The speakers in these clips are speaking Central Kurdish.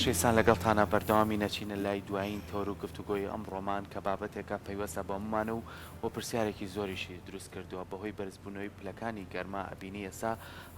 شەیسان لەگەڵتانە بەردەوامی نەچینە لای دوایین تەوەر و گفتوگۆی ئەمڕۆمان کە بابەتێکە پەیوەستە بەممان و و پرسیارێکی زۆریشی دروست کردووە بەهۆی بەرزبوونەوەی پلەکانی گەرما ئەبینی ئێستا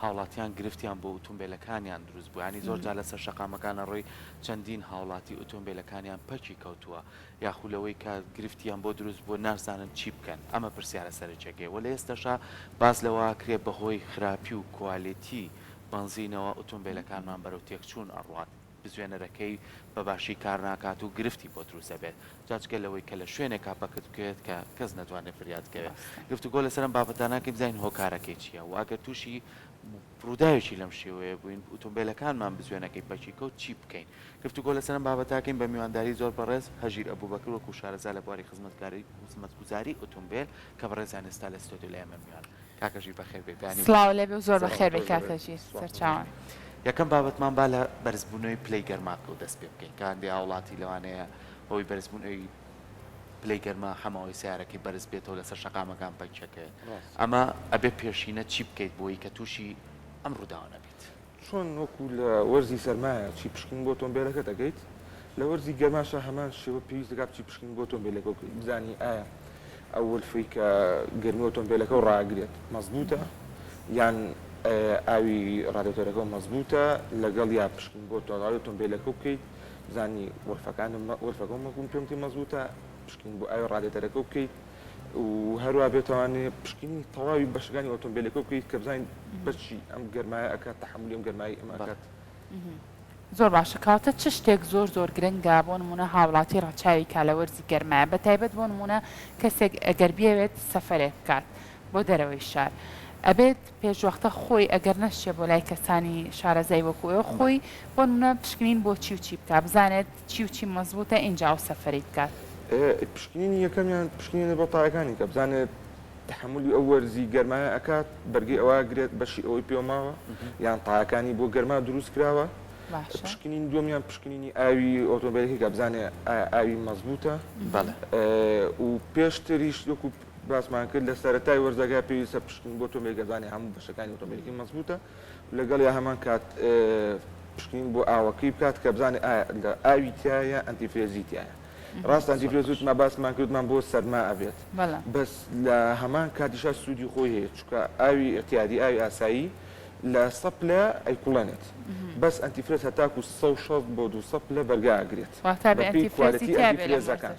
هاوڵاتیان گرفتیان بۆ ئوتومبێلەکانیان دروست بوو یانی زۆر جار لەسەر شەقامەکان ئەڕۆی چەندین هاوڵاتی ئوتومبێلەکانیان پەکی کەوتووە یاخو لەوەی کە گرفتیان بۆ دروست بووە ناشزانن چی بکەن ئەمە پرسیارە سەرەکیەکەی وە لە ئێستاشا باس لەوە ئەکرێ بەهۆی خراپی و کوالێتی بەنزینەوە ئوتومبێلەکانمان بەرەو تێکچوون ئەڕوات، بزوێنەرەکەی بە باشی کار ناکات و گرفتی بۆ دروست ئەبێت، جا جگە لەوەی کە لە شوێنێکا پەکت بکەوێت کە کەس نەتوانێت فریات بکەوێت. گفتوگۆ لەسەر ئەم بابەتانە ئەکەین بزانین هۆکارەکەی چییە و ئەگەر تووشی ڕووداوێکی لەم شێوەیە بووین ئوتومبێلەکانمان بزوێنەکەی پەکی کەوت چی بکەین؟ گفتوگۆ لەسەر ئەم بابەتە ئەکەین بە میوانداری زۆر بەڕێز هەژیر ئەبوبەکر وەکو شارەزا لە بواری خزمەتگوزاری ئوتومبێل کە بەڕێزیان ئێستا لە ستۆدیۆ لای ئێمە میوانن. کاکە ژیر بەخێر بێی بەیانی باش. سڵاو لێبێ و زۆر بەخێر بێی کاکە ژیر سەرچاوان. یەکەم بابەتمان با لە بەرزبوونەوەی پلەی گەرما دەست پێ بکەین کە هەندێ هاوڵاتی لەوانەیە بەهۆی بەرزبوونەوەی پلەی گەرما حەماوەی سەیارەکەی بەرز بێتەوە لەسەر شەقامەکان پەکیەکەوێت ئەمە ئەبێ پێشینە چی بکەیت بۆی کە تووشی ئەم ڕووداوە نەبیت؟ چۆن وەکو لە وەرزی سەرمایە چی پشکنین بۆ ئۆتۆمبێلەکەت ئەکەیت، لە وەرزی گەرماشا هەمان شێوە پێویست دەکات بچی پشکنین بۆ ئۆتۆمبێلەکە بکەیت بزانی ئایا ئەو ولفەی کە گەرمی ئۆتۆمبێلەکە و ڕاگرێت مەزبووتە یان ئاوی ڕادێتۆرەکە و مەزبووتە لەگەڵ یا پشکنین بۆ تۆڵاوی ئۆتۆمبێلەکە بکەیت بزانی ولفەکان ولفەکە و مەزبووت پێم مەزبووتە پشکنین بۆ ئاوی ڕادێتەرەکە بکەیت و هەروا بێتوانێ پشکنینی تەواوی بەشەکانی ئۆتۆمبیلەکە بکەیت کە بزانین بەچی ئەم گەرمایە ئەکات تەحەمولی ئەم گەرمایی ئەم ئەکات. زۆر باشە کەواتە چ شتێک زۆر زۆر گرنگە بۆ نمونە هاوڵاتی ڕەچاوی کا لە وەرزی گەرمایە بە تایبەت بۆ نمونە کەسێک ئەگەر بیەوێت سەفەرێک بکات بۆ دەرەوەی شار ئەبێت پێشوەختە خۆی ئەگەر نەشچێ بۆ لای کەسانی شارەزای وەکو ئێوە خۆی بۆ نمونە پشکنین بۆ چی و چی بکا بزانێت چی و چی مەزبوتە ئینجا ئەو سەفەرەی بکات. پشکنینی یەکەمیان پشکنینە بۆ تایەکانی کە بزانێت تەحەمولی ئەو وەرزی گەرمایە ئەکات بەرگەی ئەوە ئەگرێت بەشی ئەوەی پێوە ماوە یان تایەکانی بۆ گەرما دروست کراوە پشکنین دووەمیان پشکنینی ئاوی ئۆتۆمبیلەکەی کە بزانێ ئایا ئاوی مەزبوتە و پێشتریش وەکو باسمان کرد لە سەرەتای وەرزەکە پێویستە پشکنین بۆ ئۆتۆمبیلەکە بزانێ هەموو بەشەکانی ئۆتۆمبیلەکەی مەزبوتە لەگەڵ یا هەمان کات پشکنین بۆ ئاوەکەی بکات کە بزانێت ئایا لە ئاوی تیایە یا ئەنتیفرێزی تیایە ڕاست ئەنتیفرێز وتمان باسمان کردمان بۆ سەرما ئەبێت بەس لە هەمان کاتیشا سوودی خۆی هەیە چونکە ئاوی ئیعتیادی ئاوی ئاسایی لە سە پلە ئەیکوڵێنێت بەس ئەنتیفرێز هەتاکو 160 بۆ 200 پلە بەرگا ئەگرێت بەپێی کوالێتی ئەنتیفرێزەکان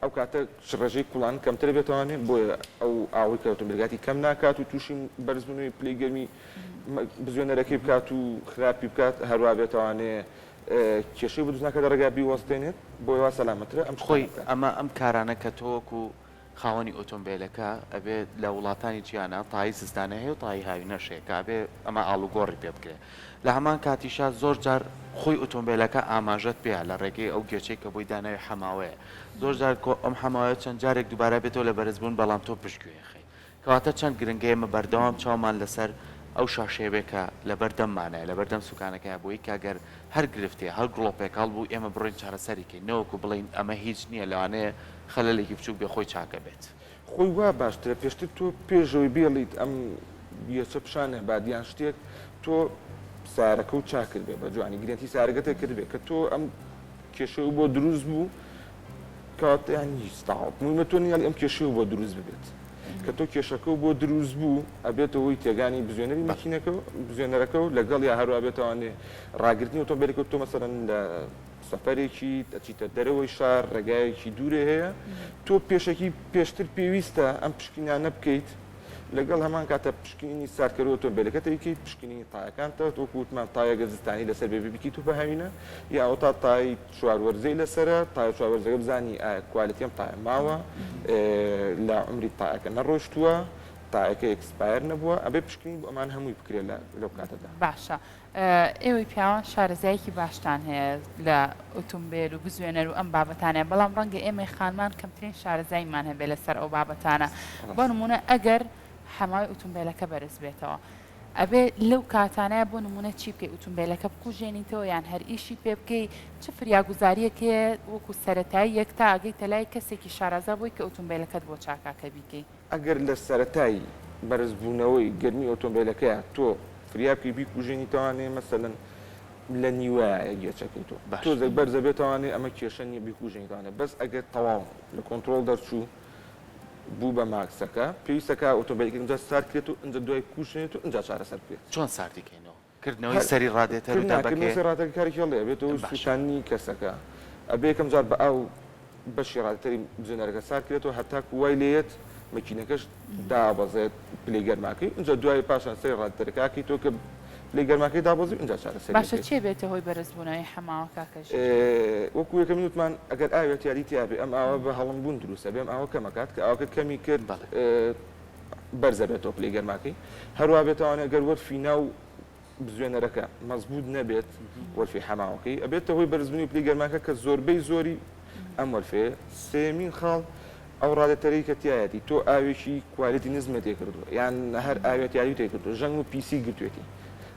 ئەو کاتە ڕێژەی کوڵان کەمتر بێتوانێ بۆیە ئەو ئاوەی کە ئۆتۆمبیلگاتی کەم ناکات و تووشی بەرزبوونەوەی پلەی گەرمی بزوێنەرەکەی بکات و خراپی بکات هەروا بێتوانێ کێشەی بۆ دروست ناکات لە ڕێگا بیوەستێنێت بۆیە وا سەلامەترە ئەم خۆی ئەمە ئەم کارانە کە تۆ وەکو خاوەنی ئۆتۆمبێلەکە ئەبێ لە وڵاتانی جیانا تایی زستانە هەیە و تایی هاوینەش هەیە کە ئەبێ ئەمە ئاڵوگۆڕی پێ بکرێ لە هەمان کاتیشا زۆر جار خۆی ئۆتۆمبێلەکە ئاماژەت پێیە لە ڕێگەی ئەو گێچەی کە بۆی داناوی حەماوەیە زۆر جار کۆ ئەم حەماوەیە چەند جارێک دووبارە بێتەوە لە بەرزبوون بەڵام تۆ پشتگوێ خەیت کەواتە چەند گرنگە ئێمە بەردەوام چاومان لەسەر ئەو شاشەیە بێ کە لەبەر دەممانایە لەبەر دەم سوکانەکەیە بۆی کە گەر هەر گرفتێ هەر گڵۆپێک هەڵبوو ئێمە بڕۆین چارەسەری کەین نەوەکو بڵێین ئەمە هیچ نییە لەوانەیە خەلەلێکی بچوک بێ خۆی چاکە بێت. خۆی وا باشترە پێشتر تۆ پێشەوەی بێڵیت ئەم گێچە پیشانە بات یان شتێک تۆ سارەکە و چاک کردبێ بە جوانی گرێنتی سارەکەتە کردبێ کە تۆ ئەم کێشەی بۆ دروست بوو کەواتە یان هیچ تەواو موهیمە تۆ نەیەڵی ئەم کێشەیە بۆ دروست ببێت کە تۆ کێشەکە و بۆ دروست بوو ئەبێتە هۆی تێگانی بزوێنەری مەکینەکە و بزوێنەرەکە و لەگەڵ یا هەروە بێتوانێ ڕاگرتنی ئۆتۆمبیلەکە تۆ مەسەلەن لە سەفەرێکی ئەچیتە دەرەوەی شار ڕێگایەکی دوورێ هەیە تۆ پێشەکی پێشتر پێویستە ئەم پشکنینانە بکەیت لەگەڵ هەمان کاتە پشکنینی ساردکەرەوە ئۆتۆمبیلەکەت ئەیکەیت پشکنینی تایەکانتە وەکو وتمان تایە گەر زستانی لەسەر بێ بیکەیت و بە هاوینە یا ئەوەتا تای چوار وەرزەی لەسەرە تایە چوار وەرزەکە بزانی ئایا quality ئەم تایە ماوە لە عومری تایەکە نەڕۆشتووە تایەکە expire نەبووە ئەبێ پشکنین بۆ ئەمان هەمووی بکرێت لەو کاتەدا. باشە ئێوەی پیاوان شارەزایەکی باشتان هەیە لە ئوتومبێل و بزوێنەر و ئەم بابەتانە، بەڵام ڕەنگە ئێمەی خانمان کەمترین شارەزاییمان هەبێ لەسەر ئەو بابەتانە. بۆ نموونە ئەگەر حەماوی ئوتومبێلەکە بەرز بێتەوە ئەبێ لەو کاتانەیە بۆ نموونە چی بکەی؟ ئوتومبێلەکە بکوژێنیتەوە یان هەر ئیشی پێ بکەی؟ چ فریاگوزارییەک هەیە وەکوو سەرەتاییەک تا ئەگەیتە لای کەسێکی شارەزا بۆی کە ئوتومبێلەکەت بۆ چاکا کە بیکەی؟ ئەگەر لە سەرەتای بەرزبوونەوەی گەرمی ئۆتۆمبێلەکەیا تۆ فریا بکەی بیکوژێنیتەوانێ مەسەلەن. لە نیوەیە گێچەکەی تۆ باش. تۆزێک بەرزە بێتوانێ ئەمە کێشە نییە بیکوژێنیتوانێ بەس ئەگەر تەواو لە کۆنترۆڵ دەرچوو بوو بە ماکسەکە پێویستە کە ئۆتۆمبیلەکە ئینجا سارد کرێت و ئینجا دوای کوژێنێت و ئینجا چارەسەر بکرێت. چۆن ساردی کەینەوە؟ کردنەوەی سەری ڕادێتەر و نا، کردنەوەی دەبەکەیە؟ سەری ڕادێتەر کارێکی هەڵەیە، ئەبێتە هۆی باشە. سووتاندنی کەسەکە. ئەبێ یەکەم جار بە ئاو بەشی ڕادێتەری بزوێنەرەکە سارد کرێتەوە هەتاکوو وای لێیەت مەکینەکەش دابەزێت پلەی گەرماکەی ئینجا دوای پاشان سەری ڕادێتەرەکە ئەکەیتەوە کە پلەی گەرماکەی دابەزی ئینجا چارەسەری باشە ئەکەیت. چێ بێتە هۆی بەرزبوونەوەی حەماوە کاکە ژیر؟ وەکوو یەکەمین وتمان ئەگەر ئاوێ تیادی تیا بێ ئەم ئاوە بە هەڵم بوون دروست ئەبێ ئەم ئاوە کەم ئەکات کە ئاوەکە کەمی کرد بەڵێ. بەرز ئەبێتەوە پلەی گەرماکەی هەروا بێتوانێت گەر وەرفی ناو بزوێنەرەکە مەزبوط نەبێت وەرفی حەماوەکەی ئەبێتە هۆی بەرزبوونی پلەی گەرماکە کە زۆربەی زۆری ئەم وەرفەیە سێمین خاڵ ئەو ڕادێتەرەی کە تایەتی تۆ ئاوێکی quality نزمە تێ کردووە یان هەر ئاوێت یاری تێ کردو ژەنگ و پیسی گرتوێتی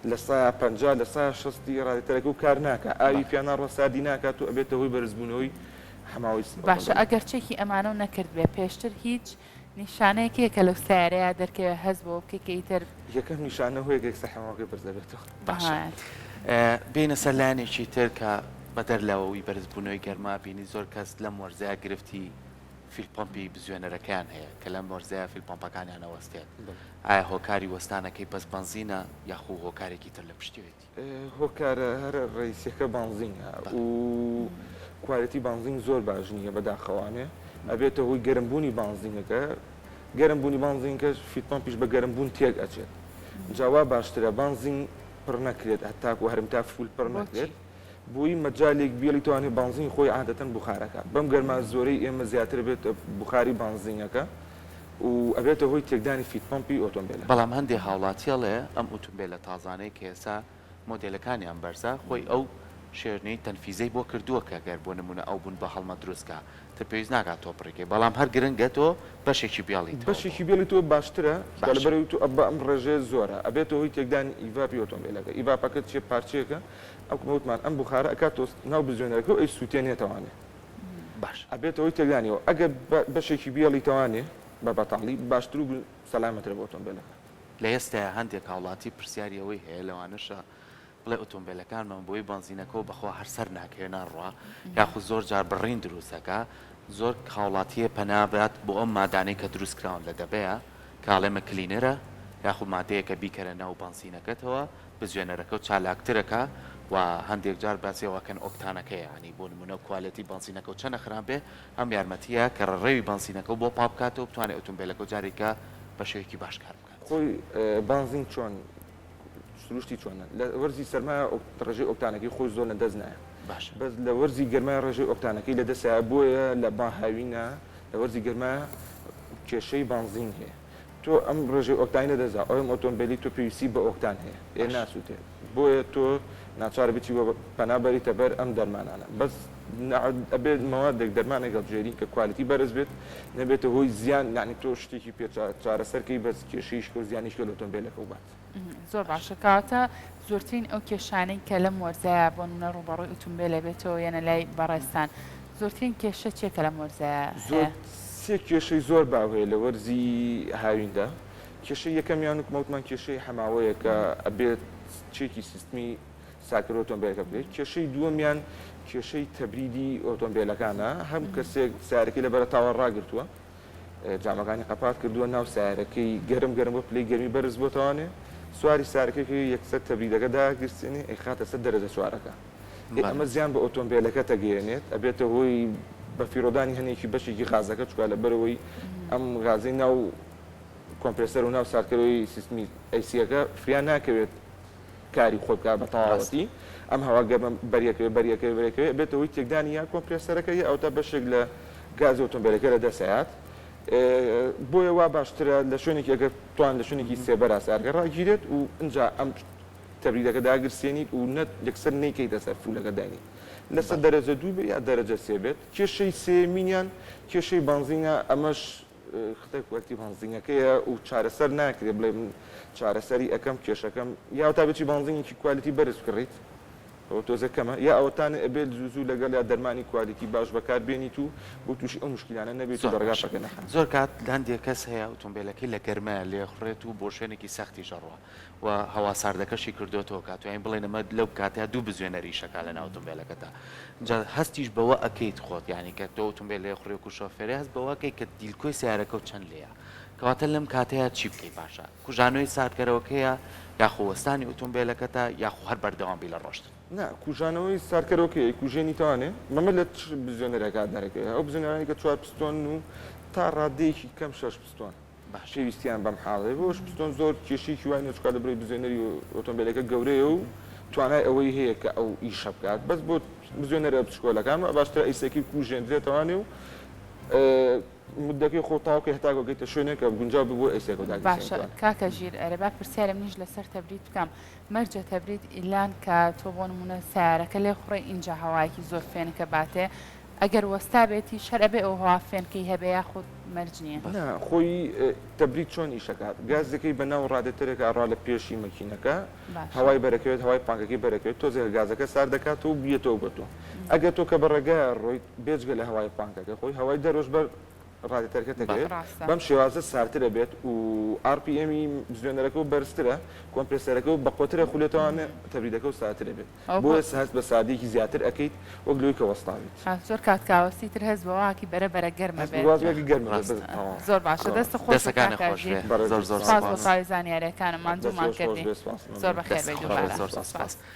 لە سا 50 لە سا شەستی ڕادێتەرەکە و کار ناکە ئاوی پیاناڕۆ ساردی ناکات و ئەبێتە هۆی بەرزبوونەوەی حەماوەی باشە ئۆتۆمبێلەکە. ئەگەر چێکی ئەمانەو نەکردبێ پێشتر هیچ نیشانەیەک هەیە کە لەو سەیارەیە دەرکەوێ هەست بەوە بکەی کە ئیتر. یەکەم نیشانە هۆیەک یەکسەر حەمامەکەی بەرز دەبێتەوە. باشە بێینە سەر لایەنێکی تر کە بەدەر لەوەی بەرزبوونەوەی گەرما بینی زۆر کەس لەم وەرزەیا گرفتی fuel pump ی بزوێنەرەکەیان هەیە کە لەم وەرزەیا fuel pump ەکانیان ئەوەستێت ئایا هۆکاری وەستانەکەی بەس بەنزینە یاخو هۆکارێکی تر لە پشتیەوەیەتی؟ هۆکارە هەرە ڕەیسیەکە بانزینە و quality بانزین زۆر باش نییە بەداخەوانێ ئەبێتە هۆی گەرمبوونی بانزینەکە گەرم بوونی بانزینکەش fuel pump یش بە گەرم بوون تێک ئەچێت جا وا باشترە بانزین پڕ نەکرێت هەتاکو هەرم تا full پڕ نەکرێت بۆی مەجالێک بێڵی توانێ بانزین خۆی عادەتەن بخارەکە بەم گەرما زۆرەی ئێمە زیاتر بێت بخاری بانزینەکە و ئەبێتە هۆی تێکدانی fuel pump ی ئۆتۆمبێلەکە. بەڵام هەندێ هاوڵاتی ئەڵێ ئەم ئوتومبێلە تازانەی کە ئێستا مۆدێلەکانیان بەرزە خۆی ئەو شێرنەی تەنفیزەی بۆ کردووە کە گەر بۆ نموونە ئەو بوون بە هەڵمەت دروست کا تر پێویست ناکات تۆ پڕی کەی بەڵام هەر گرنگە تۆ بەشێکی بێڵیتەوە بۆ. بەشێکی بێڵیتەوە باشترە چونکە باشە. لەبەرئەوەی تۆ بە ئەم ڕێژەیە زۆرە ئەبێتە هۆی تێکدانی evap ی ئۆتۆمبێلەکە evap ەکە چیە پارچەیەکە ئەوکم وتمان ئەم بوخارە ئەکاتەوە ناو بزوێنەرەکە و ئەیسوتێنێتەوانێ. باشە. ئەبێتە هۆی تێکدانیەوە ئەگەر بەشێکی بیەڵیتەوانێ بە بەتاڵی باشتر و سەلامەترە بۆ ئۆتۆمبێلەکە. لە ئێستایا هەندێک هاوڵاتی پرسیاری ئەوەی هەیە لەوانەشە بڵێ ئۆتۆمبێلەکانمان بۆی بەنزینەکەوە بەخوا هەر سەر ناکەوێ ناڕوا یاخود زۆر جار بڕین دروست ئەکا زۆر هاوڵاتی هەیە پەنا بات بۆ ئەم مادانەی کە دروست کراون لە دەبەیە کە ئەڵێمە cleaner ە یاخود مادەیەکە بیکەرە ناو بەنزینەکەتەوە بزوێنەرەکەو چالاکترەکا و هەندێک جار باسی ئەوە ئەکەن ئۆکتانەکەی یانی بۆ نمونە quality بەنزینەکەو چەنە خراپ بێ ئەم یارمەتیە کە ڕێڕەوی بەنزینەکەو بۆ پاک بکاتەوە بتوانێ ئۆتۆمبێلەکەو جارێکە بە شێوەیەکی باش کار بکات. خۆی بەنزین چۆن سروشتی چۆنە لە وەرزی سەرمایە ڕێژەی ئۆکتانەکەی خۆی زۆر لە دەست نایە باشە. بەس لە وەرزی گەرمای ڕێژەی ئۆکتانەکەی لە دەسایە بۆیە لە با هاوینە لە وەرزی گەرمایە کێشەی بەنزین هەیە تۆ ئەم ڕێژەی ئۆکتانی لەدەستدا ئەو ئەم ئۆتۆمبێلی تۆ پێویستی بە ئۆکتان هەیە ئێ ناسووتێ بۆیە تۆ ناچارە بچی بە پەنا بەریتە بەر ئەم دەرمانانە بەس ئەبێت مەوادێک دەرمانێک هەڵبژێری کە quality بەرز بێت نەبێتە هۆی زیان یانی تۆ شتێکی پێ چارەسەرکەی بەس کێشەیش کە و زیانیش کە لە ئۆتۆمبێلەکە و بات. زۆر باشە کەواتە زۆرترین ئەو کێشانەی کە لەم وەرزەیە بۆ نمونە ڕووبەڕووی ئوتومبێل ئەبێتەوە یەنە لای بەڕێزتان زۆرترین کێشە چیە کە لەم وەرزەیە زۆر هەیە؟ سێ کێشەی زۆر باو هەیە لە وەرزی هاویندا کێشەی یەکەمیان وەک وتمان کێشەی حەماوەیە کە ئەبێت چێکی سیستمی ساکەرەوە ئۆتۆمبێلەکە بکرێت کێشەی دووەمیان کێشەی تەبریدی ئۆتۆمبێلەکانە هەم کەسێک سارەکەی لە بەرەتاوە ڕاگرتووە جامەکانی قەپات کردووە ناو سیارەکەی گەرم گەرم بۆ پلەی گەرمی بەرز بۆتەوانێ سواری سارەکەی یەکسەر تەبریدەکە داگرسێنێ ئەیخاتە سەر دەرەجە چوارەکە ئێ ئەمە زیان بە ئۆتۆمبێلەکە تەگەیەنێت ئەبێتە هۆی بەفیڕۆدانی هەنێکی بەشێکی غازەکە چونکە لەبەرئەوەی ئەم غازەی ناو کۆمپرێسەر و ناو ساردکەرەوەی سیستمی AC ەکە فریا ناکەوێت کاری خۆی بکات بە تەواوەتی ئەم هەوا گەرمە بەریەکەوێت بەریەکەوێت بەریەکەوێت ئەبێتە هۆی تێکدانی یا کۆمپرێسەرەکە یا ئەوتا بەشێک لە گازی ئۆتۆمبێلەکە لە دەست ئەیات بۆیە وا باشترە لە شوێنێکی ئەگەر توان لە شوێنێکی سێبەرا سارگە ڕاگیرێت و ئینجا ئەم تەبریدەکە داگرسێنیت و نەت یەکسەر نەیکەیتە سەر full ەکە داینیت لەسەر دەرەجە دوو بێت یا دەرەجە سێ بێت کێشەی سێیەمینیان کێشەی بەنزینە ئەمەش خەتای quality بەنزینەکەیە و چارەسەر ناکرێت بڵێ من چارەسەری ئەکەم کێشەکەم یا تا بچی بەنزینێکی quality بەرز بکڕیت. ئەوە تۆزێ کەمە یا ئەوەتانێ ئەبێت زوو زوو لەگەڵ یا دەرمانی quality باش بەکار بێنیت و بۆ تووشی ئەو موشکیلانە نەبیت و زۆر لە ڕێگا باشە پەکە نەخەن. زۆر کات هەندێک کەس هەیە ئوتومبێلەکەی لە گەرمایە لێخوڕێت و بۆ شوێنێکی سەختیش ئەڕوا و هەوا ساردەکەشی کردۆتەوە کە ئەتوانین بڵێین ئەمە لەو کاتەیا دوو بزوێنەر ئیشەکا لەناو ئوتومبێلەکەتا جا هەستیش بەوە ئەکەیت خۆت یانی کە تۆ ئوتومبێل لێخوڕی وەکو شۆفێرێ هەست بەوە ئەکەی کە دیلکۆی سەیارەکەو چەند لێیە کەواتە لەم کاتەیا چی بکەی باشە کوژانەوەی ساردکەرەوەکەیە یاخۆ وەستانی ئوتومبێلەکەتە یاخۆ هەر بەردەوام بی لە ڕۆشتن؟ نا کوژانەوەی ساردکەرەوەکەیە ئەیکوژێنی تەوانێ مەمە لە چ بزوێنەرێکا دەرەکەوێ ئەو بزوێنەرانەی کە چوار پستۆنن و تا ڕادەیەکی کەم شەش پستۆن باشە. پێویستیان بەم حاڵەیە بۆش پستۆن زۆر کێشەیەکی وای نیە چونکە لەبرەی بزوێنەری ئۆتۆمبێلەکە گەورەیە و توانای ئەوەی هەیە کە ئەو ئیشە بکات بەس بۆ بزوێنەرە بچکۆلەکان باشترە AC ەکەی بکوژێندرێتەوانێ و مدەکەی خۆ تاو کەی هەتاکو ئەگەیتە شوێنێک کە گونجاو بێ بۆ AC ەکە و داگیرسێنی باشە توانێ. کاکە ژیر ئەرێ با پرسیارێ منیش لەسەر تەبرید بکەم مەرجە تەبرید ئیلان کە تۆ بۆ نمونە سەیارەکە لێ خوڕێ ئینجا هەوایەکی زۆر فێنکە باتێ ئەگەر وەستا بێتیش هەر ئەبێ ئەو هەوا فێنکەی هەبێ یاخود مەرج نیە؟ نا خۆی تەبرید چۆن ئیش ئەکات گازەکەی بە ناو ڕادێتەرێکا ئەڕا لە پێشی مەکینەکە باشە. هەوای بەرەکەوێت هەوای پانکەکەی بەرەکەوێت تۆزێک گازەکە سارد دەکاتەوە و بیەتەوە بۆ تۆ ئەگەر تۆ کە بە ڕێگایە ڕۆیت بێجگە لە هەوای پانکەکە خۆی هەوای دەرۆش بەر ڕادێتەرەکە دەکەوێت ڕاستە. بەم شێوازە ساردترە بێت و RPM ی بزوێنەرەکە و بەرزترە کۆمپرێسەرەکە و بەقوەترە خولێتەوانێ تەبریدەکە و ساردترە بێت ئەوە بۆ بۆیە هەست بە ساردیەکی زیاتر ئەکەیت وەک لەوەی کە وەستاویت. ها زۆر کات کاوەستی تر هەست بەوە ئەکەی بەرە بەرە گەرمە هەست بێت. بە وازگەکی گەرمە بێت ڕاستە. بەس تەواو. زۆر باشە دەستت خۆش بێت دەستەکانت کاکە خۆش ژیر. بێ بەڕێزت زۆر زۆر سوپاس بۆ سوپاس. تەواوی زانیاریەکانت دەست ماندوومان خۆش کردی بێت سوپاس زۆر مەمنون. بەخێر دەست بێی خۆش بێت دووبارە زۆر زۆر سوپاس. سوپاس.